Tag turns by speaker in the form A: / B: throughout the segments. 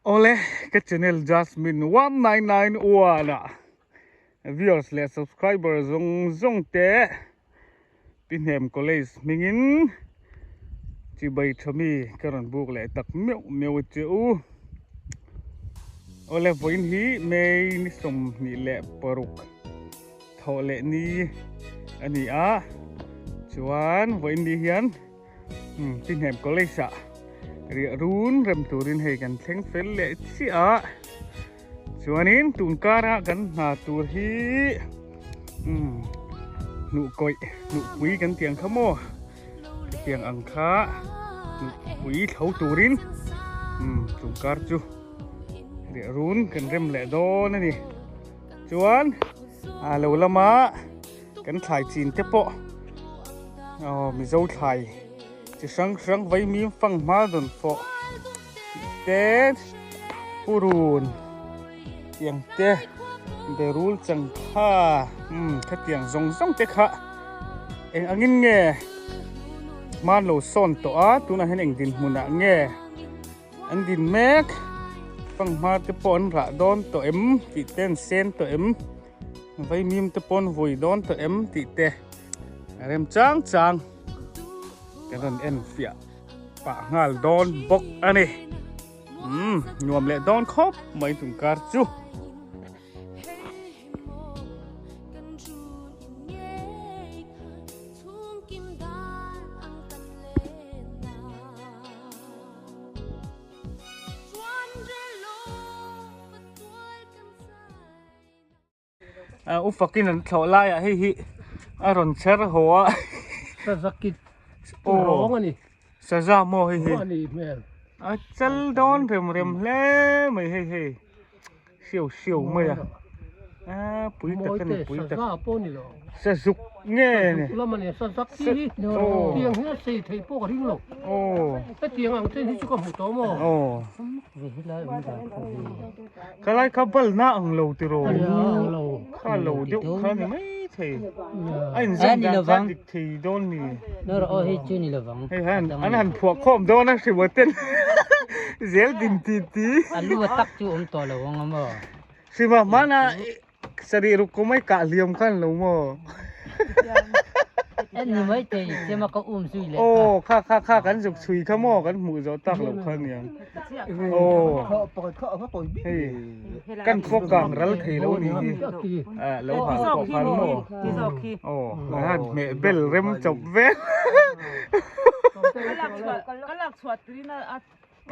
A: Awle ka channel Jasmine 1991 ah viewers leh subscriber zawng zawng te Pi Hnem College hmingin chibai tha mi ka rawn buk leh tak meuh meuh a che u. Awle vawiin hi May ni 26 thawh leh ni a ni a, chuan vawiin ni hian Pi Hnem College ah riah run rem turin hei kan thleng fel leh chiah a, chuanin tun kara kan hna tur hi hnuh kawih hnuhpui kan tih ang kha maw hetiang ang kha hnuhpui thlo turin tun kar chu riah run kan rem leh dawn a ni chuan a lo lama Kan thlai chin te pawh aw Mizo thlai chi hrang hrang vaimim fang hma dawn fawh tih te purun tiang te berul changkha umm khatiang zawng zawng te kha eng angin nge hman lo sawn tawh a tunah hian eng dinhmunah nge an din mek fanghma te pawh an rah dawn tawh em tih te an sen tawh em. Vaimim te pawn vui dawn tawh em tih te a rem chang chang kan rawn en fiah pah nghal dawn bawk a ni. Umm nuam leh dawn khawp mai tum kar chu. U fakin an thlawh laiah hei hi a rawn chher haw a
B: Saza kit rawng a ni
A: Saza maw hei hi
B: a ni hmel
A: a chal dawn rem rem hle mai hei hei siau siau mai a a pui tak a ni pui tak
B: Saza pawh ni lo
A: Sazuk nge ni
B: Sazuk lam a ni Sazak hi hi tiang hi a sei theih pawh ka ring lo hetiang ang chen hi chu ka hmu tawh maw
A: Ka lai kha bal na ang lo tiraw kha lo deuh kha ni mai thei a inzawm dan kha dik thei dawn ni hei han an han phuah khawm dawn a hrimaw ten zel din ti ti hrima hmana Sarih ruk ko mai kah hliam khan lo maw?
C: En ni mai thei chema ka um zui leh kha.
A: Aw kha kha kha kan zuk chhui kha maw kan hmuh zawh tak lo kha niang. Aw hei kan pawh kang ral thei lo ni hi ah lo hal pawh khan maw. Aw han hmeh bel rem chawp vel.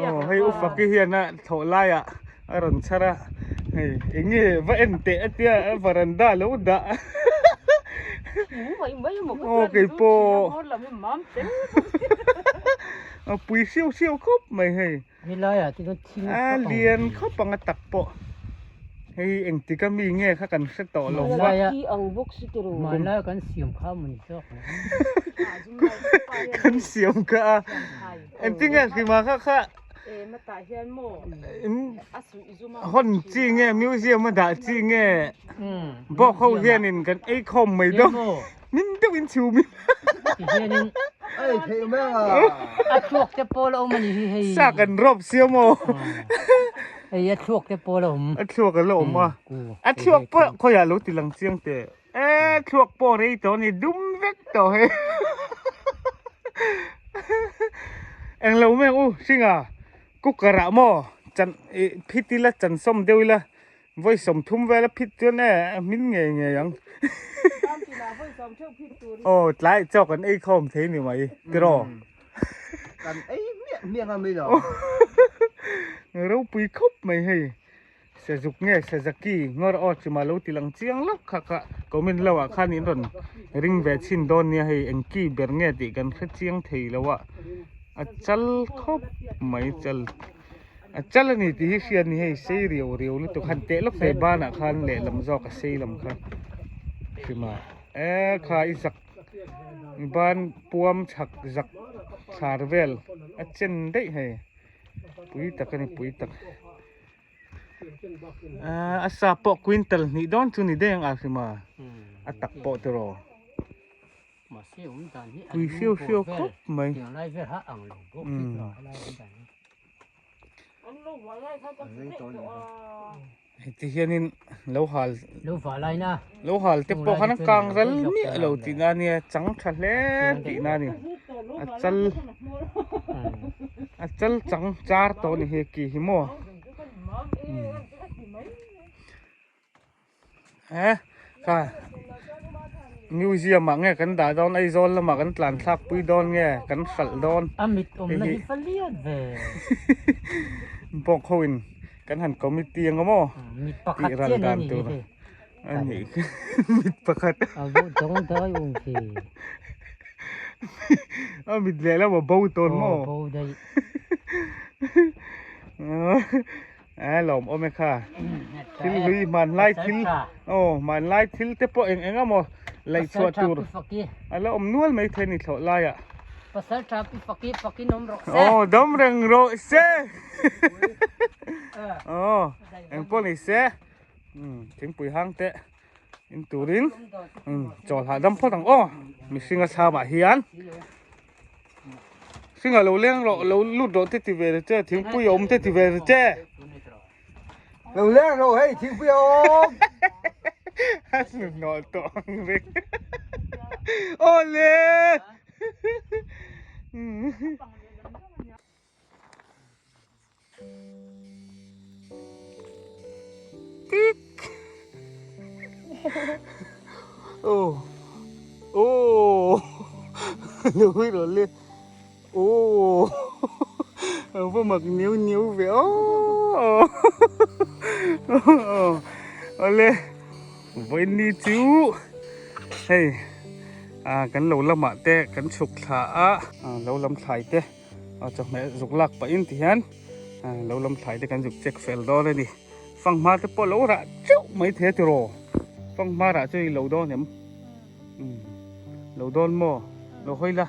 A: Aw hei u Faki hian a thlawh laiah a rawn chhar a hei eng nge va en teh a tia a varanda a lo dah aw keipawh a pui siau siau khawp mai hei a lian khawp ang a tak pawh hei engtik a mi nge kha kan hre tawh lo va kan siam kha a. Engtin nge hrima kha kha in hawn chi nge museum a dah chi nge bawk ho hianin kan ei khawm mai dawn min deuh in chhum in
C: a thluak te pawh a awm a ni hi hei
A: sa kan rawp sia maw
C: hei a thluak te pawh a awm
A: a thluak a la awm a a thluak pawh khawiah lo ti lang chiang teh. E thluak pawh rei tawh ni dum vek tawh hei englo mek u hringa cooker ah maw chan ih phit ila chan sawm deuh ila vawi sawmthum vel a phit chuan e a hmin ngei ngei ang aw tlai chaw kan ei khawm thei ni mai tiraw
D: kan ei hmiah hmiah ngam mai lo
A: ropui khawp mai hei. Sazuk nge Sazaki ngawr aw chuma lo ti lang chiang lawk kha kha comment lo ah khan in rawn ring ve chhin dawn nia hei eng ki ber nge tih kan hre chiang thei lo a a chal khawp mai chal a chal a ni tih hi hriat ni hei sei riau riau lutuk han teh lawk thei banah khan lehlam zawk a sei lam kha hrima e kha i zak ban puam chhak zak thlar vel a chen daih hei pui tak a ni pui tak. A sa pawh quintal hnih dawn chu ni daih ang a hrim a, a tak pawh tiraw. Pui hriau hriau khawp mai. Heti hianin lo hal
C: Lo vah lai na.
A: Lo hal te pawh khan a kang ral miah lo tihna a nia, chang tha hle tihna a ni. A chal a chal chang char tawh a ni hi ki hi maw. Eh kha museum ah nge kan dah dawn Aizawl lamah kan tlan thlak pui dawn nge kan hralh dawn.
C: A mit awmna hi va lian ve.
A: Bawk ho in kan han committee ang maw
C: Mit pakhat
A: tih ral
C: chian
A: dan
C: ani
A: tur
C: hi.
A: a ni mit pakhat.
C: A bo dawng dai awm khi.
A: A mit lehlam a bo tawn maw.
C: Aw bo daih.
A: A lawm awm e kha thil hlui hmanlai thil aw hmanlai thil te pawh eng eng emaw laih chhuah tur a la awm nual mai thei a ni thlawh laiah.
C: Pasal tha pi faki fakin awm rawh se.
A: Aw dam reng rawh se. Aw eng pawh ni se thingpui hang te in turin chawl hahdam phawt ang aw mihring a chhamah hian. Hringa lo leng rawh lo lut rawh te ti ve ri che thingpui a awm te ti ve ri che.
D: Lo leng rawh hei thingpui a awm.
A: A hnawh tawh ang vek. Awle. Tik. Oh. Oh. Nui rồi lên. Oh. Vô mặc níu níu về. Oh. Oh. Ole. Voi ni chu. Hey. À kan lo lamah te kan chhuk thla a. Lo lam thlai te. A chawhmeh zuk lak pahin ti hian lo lam thlai te kan zuk check fel dawn a ni. Fanghma te pawh lo rah teuh mai thei a tiraw. Fanghma rah chu i lo dawn em? Umm lo dawn maw? Lo hawi la.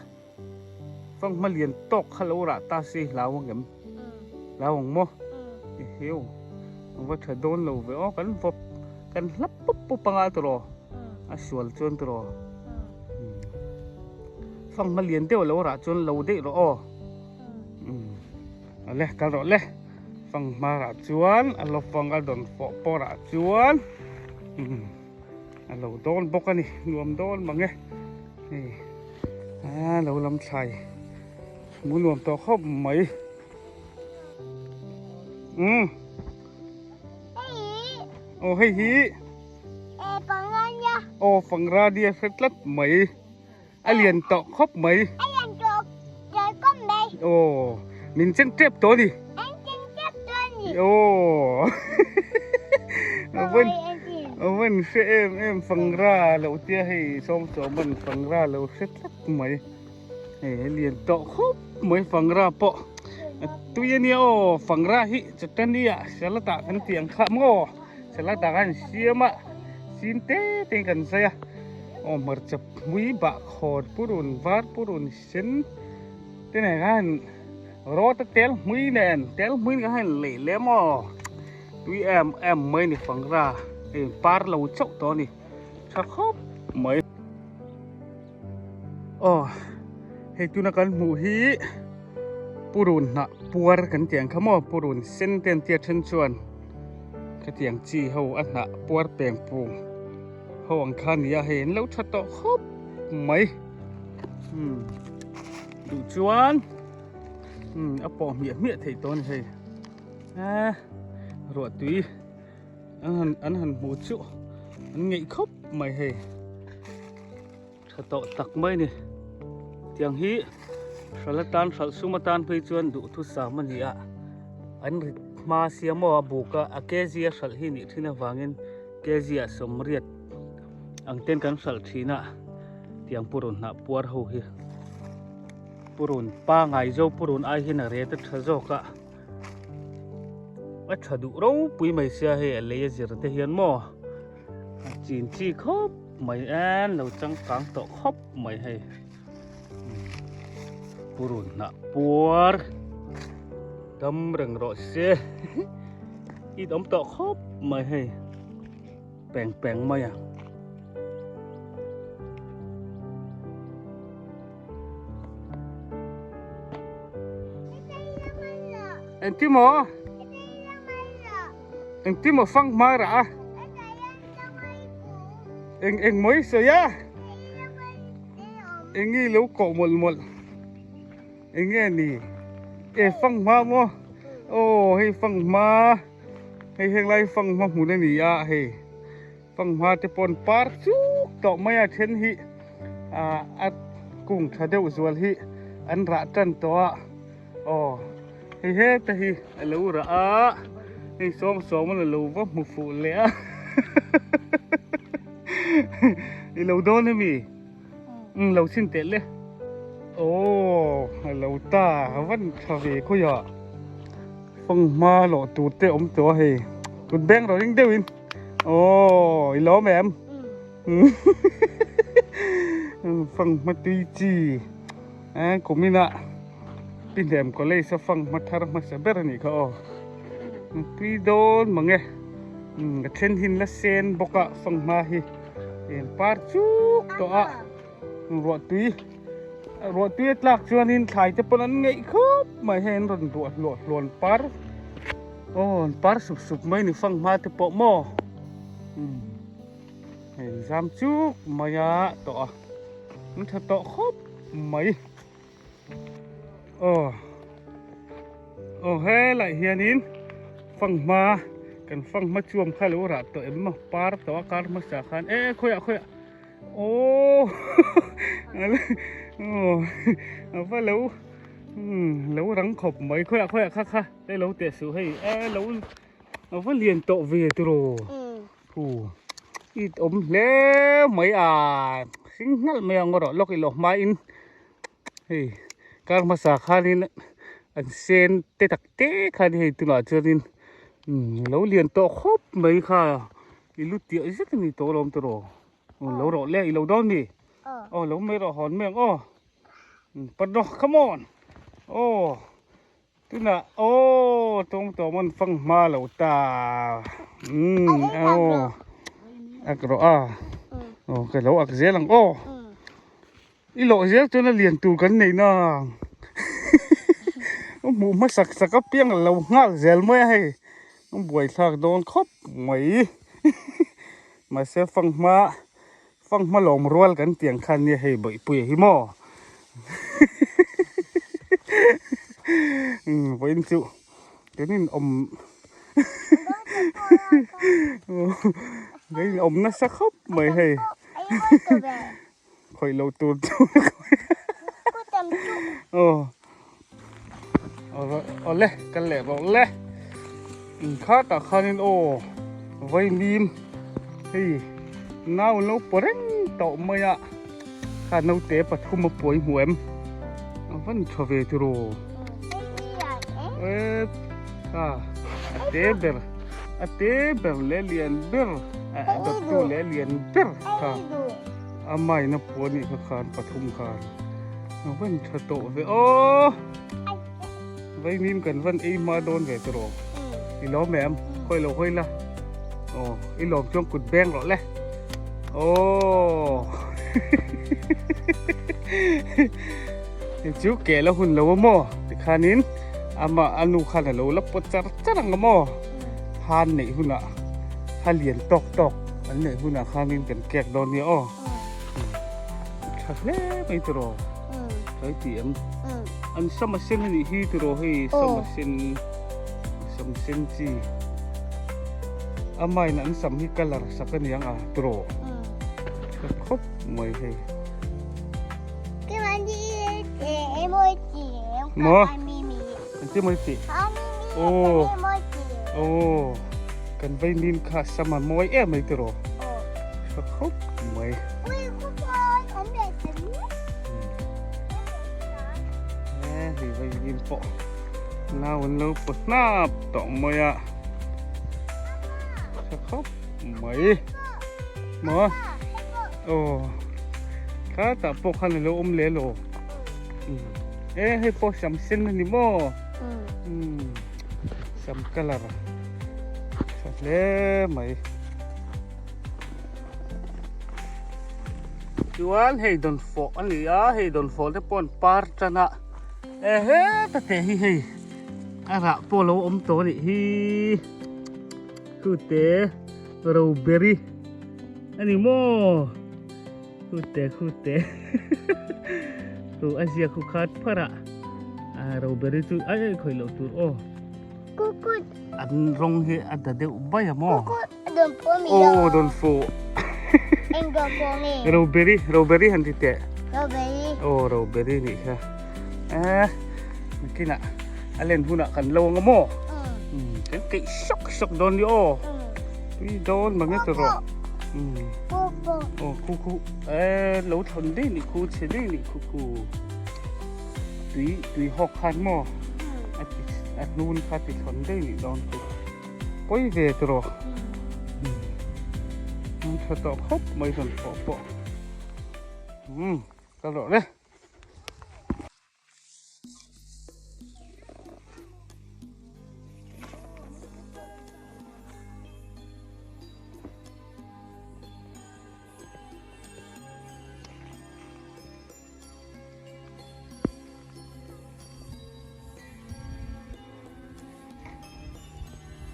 A: Fanghma lian tawk kha lo rah ta si hlau ang em? Hlau ang maw? Eheu va tha dawn lo ve aw kan vawp kan hlap pup pup anga tiraw a sual chuan tiraw. Fanghma lian deuh lo rah chuan lo daih rawh aw. Awle kal rawh le. Fanghma rah chuan a lo fang a dawn fawh pawh rah chuan a lo dawn bawk a ni nuam dawn mang e. Hei a lo lam thlai hmu nuam tawh khawp mai. Umm. Aw hei hi. Aw fangra nia hre tlat mai. A lian tawh khawp mai.
E: A lian tawh khawp mai.
A: Aw, min cheng tep tawh a ni.
E: An cheng tep tawh a ni.
A: Aw. Avan hre em em fangra lo tia hei sawm sawm an fangra lo hre tlat mai. Hei a lian tawh khawp mai fangra pawh. A tui a nia aw fangra hi chutani ah salad ah kan tih ang kha maw. Salad ah khan siam a sin te te in kan zai a. Aw hmarcha hmui bah khawr purun var purun sen te nen khan rawt a tel hmui nen tel hmui kha han lei lem aw tui em em mai ni fangra hei par lo chauh tawh a ni tha khawp mai aw hei tuna kan hmuh hi purun hnah puar kan tih ang kha maw purun sen te an tia then chuan khatiang chi ho a hnah puar peng pung. Ho ang kha nia hei an lo tha tawh khawp mai umm duh chuan umm a pawh hmiah hmiah theih tawh a ni hei eh ruah tui an han an han hmu chu an ngeih khawp mai hei tha tawh tak mai a ni tiang hi hral atan hralh sum atan phei chuan duhthusam a ni a an rit hma sia maw a buk a a kg a hralh hi nih thin avangin. Kg ah sawmriat ang ten kan hralh thin a tiang purun hnah puar ho hi purun pangai zo purun ai hian a ret a tha zawk a a tha duh ropui mai sia hei a lei a zir te hian maw a chin chi khawp mai en lo changkang tawh khawp mai hei purun hnah puar dam reng rawh se. I awm tawh khawp mai hei peng peng mai a. Engti maw? Engtin maw fang hma rah a? Eng eng maw i sawi a? Eng nge i lo koh mawlh mawlh? Eng nge ni? E fang hma maw? Aw hei fang hma hei heng lai fang hma hmun a ni a hei fang hma te pawn par chuk tawh mai a then hi ah a kung tha deuh zual hi an rah tan tawh a aw hei heta hi a lo rah a hei sawm sawm a la lo va hmu fuh leh a i lo dawn ami? Umm lo chhin teh le. Aww a lo ta a van tha ve khawi ah fanghma lawh tur te awm tawh a hei kut beng rawh ring deuh in aww i lawm em fanghma tui chi eh kum inah pi hnem college a fanghma thar hmasa ber a nih kha aw tui dawn mang e a then hin la sen bawk a fanghma hi. Eng par chuk tawh a ruah tui ruah tui a tlak chuanin thlai te pawn an ngeih khawp mai hei an rawn duah hluah hluan par aw an par sup sup mai ni fang hma te pawh maw umm hei zam chuk mai a tawh a an tha tawh khawp mai aw aw helai hianin fanghma kan fanghma chuam kha lo rah tawh em maw par tawh a kar hmasa khan e khawiah khawiah aww aw a va lo umm lo rang khawp mai khawiah khawiah kha kha hei lo teh suh hei e lo a va lian tawh ve tiraw. Hu i awm hle mai a hring hnalh mai ang erawh lawk i lo hmain hei kar hmasa khanin an sen te tak te khan hei tunah chuanin umm lo lian tawh khawp mai kha i lu tiah zet a ni tawh alawm tiraw lo rawh le i lo dawn mi aw lo mai rawh hawn mai ang aw pat rawh come on aw. Tunah aw tawng tawm an fang hma lo ta umm aw ak rawh a aw ka lo ak zel ang aw i lawh zel chuan a lian tur kan nei na a hmuh hmasak sak apiang a lo nghal zel mai a hei a buaithlak dawn khawp mai mahse fang hma Fang hma lawm rual kan tih ang khan nia hei bawihpuia hi maw umm vawiin chu kan in awm kan in awm nasa khawp mai hei khawih loh tur chu aw awle kal leh rawh le inkhatah khanin aw vaimim hei nau an lo paw reng tawh mai a kha naute pathum a pawi hmu em a van tha ve tiraw e kha a te ber a te ber leh lian ber a dawttu leh lian ber kha a maina pawh a nih kha khan pathum khan. A van tha tawh ve aw Vaimim kan van ei hma dawn ve tiraw I lawm em khawi lo hawi la aw i lawm chuan kut beng rawh le aw hei chu ke la hun lo a maw tikhanin ama a nu khan a lo la pawt char char ang a maw han neih hunah ha lian tawk tawk an neih hunah khanin kan kek dawn nia aw. Tha hle mai tiraw tlai ti em an sam a sen anih hi tiraw hei sam a sen sam sen chi a main an sam hi colour sak a niang a tiraw tha khawp mai hei maw engtin maw i tih aw aw kan vaimim kha sam a mawi em mai tiraw tha khawp mai. Hei vaimim pawh nau an lo paw hnap tawh mai a tha khawp mai maw aw khatah pawh khan alo awm leh lo e hei pawh sam sen a ni maw sam colour tha hle mai. Chuan hei dawnfawh a ni a hei dawnfawh te pawh an par tan a e heta te hi hei a rah pawh a lo awm tawh a nih hi. Khute Roberi ani maw Khute khute Khu a zia khu khat phar a a Roberi chu ai ai khawih loh tur aw An rawng hi a da deuh bai a maw Aw dawn fu Roberi Roberi han ti teh Aw Roberi nih kha eh nakinah a len hunah kan lo ang a maw kan keih sawk sawk dawn ni aw tui dawn mange tawh rawh aw khu khu eh lo thlawn daih nih khu chhe daih nih khu khu tui tui hawk khan maw a ti a hnun kha ti thlawn daih nih dawn khu pawi ve tawh rawh an tha tawh khawp mai rawn thawh pawh kal rawh le.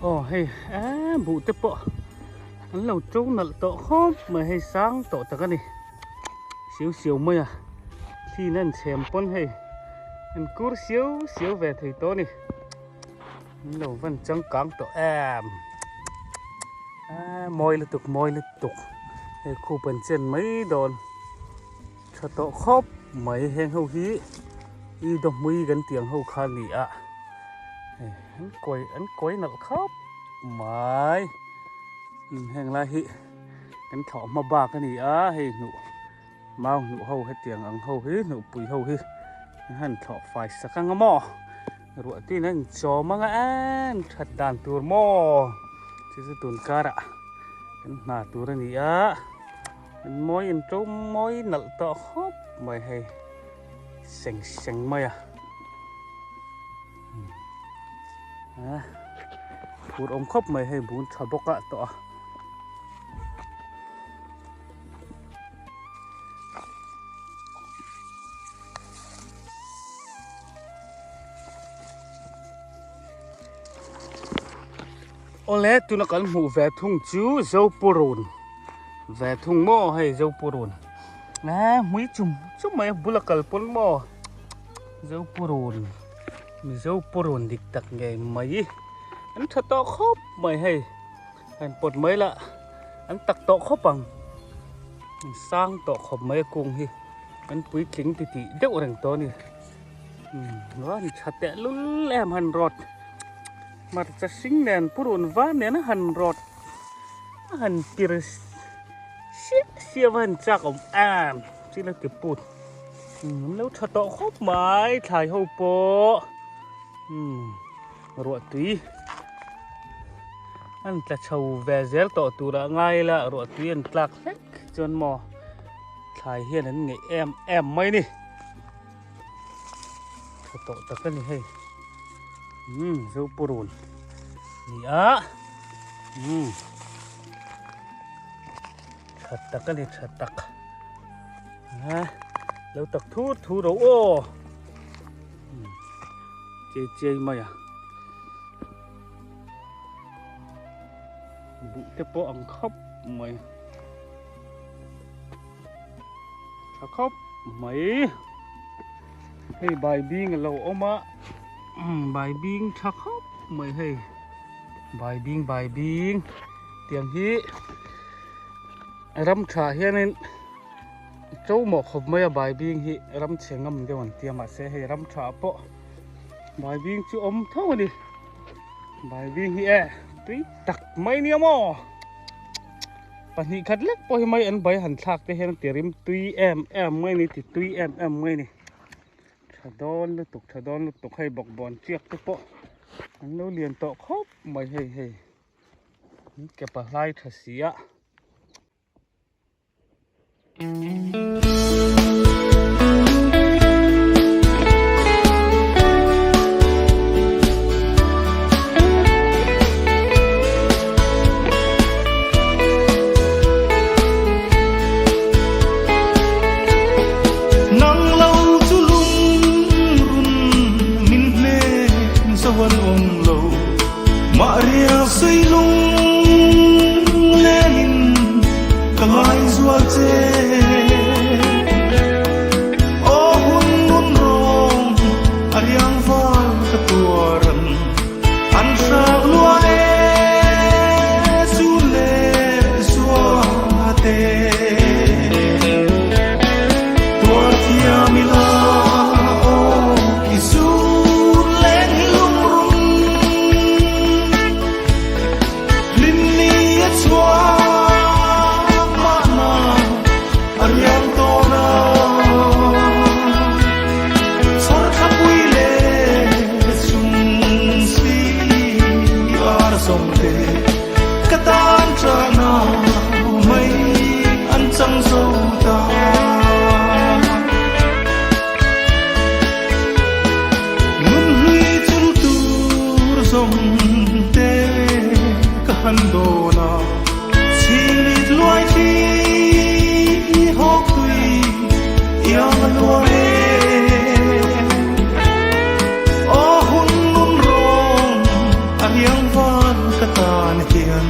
A: Aw hei eee buh te pawh an lo to nalh tawh khawp mai hei sang tawh tak a ni siau siau mai a thli in an chhem pawn hei an kur siau siau ve thei tawh a ni an lo van changkang tawh em eee mawi lutuk mawi lutuk hei khup an chen mai dawn. Tha tawh khawp mai heng ho hi i dawhmui kan tih ang ho kha a ni a hei an kawi an kawi nalh khawp mai heng lai hi kan thlawh hma bak a ni a hei hnuh mau hnuh ho hetiang ang ho hi hnuh pui ho hi an han thlawh fai sak ang a maw ruah tin a inchawm ang a en that dan tur maw chu chu tun karah kan hna tur a ni a. An mawi an to mawi nalh tawh khawp mai hei seng seng mai a a phur awm khawp mai hei bun tha bawk ah tawh a. Awle tuna kan hmuh ve thung chu Zopurun ve thung maw hei Zopurun eh hmui chum chum mai a bula kal pawn maw Zopurun Mizopurun dik tak ngei mai an tha tawh khawp mai hei han pawt mai lah an tak tawh khawp ang an sang tawh khawp mai a kung hi an puitling titih deuh reng tawh a ni umm an tha tehlul em han rawt. Hmarcha hring nen purun var nen a han rawt a han pir siah siah va han chak awm em chi la ti put an lo tha tawh khawp mai thlai ho pawh umm ruah tui an tla chho ve zel tawh tur ah ngai ila ruah tui an tlak hlek chuan maw thlai hian an ngeih em em mai ni. Tha tawh tak a ni hei umm Zopurun ni a umm tha tak a ni tha tak a lo tak thur thur ro aw chei chei mai a buh te pawh ang khawp mai. Tha khawp mai hei bai bing a lo awm a bai bing tha khawp mai hei bai bing bai bing tiang hi ram tha hianin to mawh khawp mai a bai bing hi ram chhe ngam deuh an tia mahse hei ram tha pawh bai bing chu awm tho a ni bai bing hi e tui tak mai nia maw. Pahnih khat lek pawh hi mai an bai han thlak te hian ti rim tui em em mai ni ti tui em em mai ni tha dawn lutuk tha dawn lutuk hei bawkbawn chiak te pawh an lo lian tawh khawp mai hei hei an ke pahlai tha si a.
F: Nang lo chu lungrun min hnem zo an awm lo, mah rial sei lung. Ka ngai zual che Aw hun nun rawng a riang val ka tuar an An hrang lua e zun leh zua te Tuar thiam ila aw i zun leng hi lungrun Hlim ni a chhuak mahna a riang tawn a. Chhar thlapui leh chung si ar zawng te ka tan chana mai an chang zo ta. Nun hlui chul tur zawng te ka han dawn a, chhimit luai thi hawk tui iang a luang e. Aw hun nun rawng a riang van ka tan hian.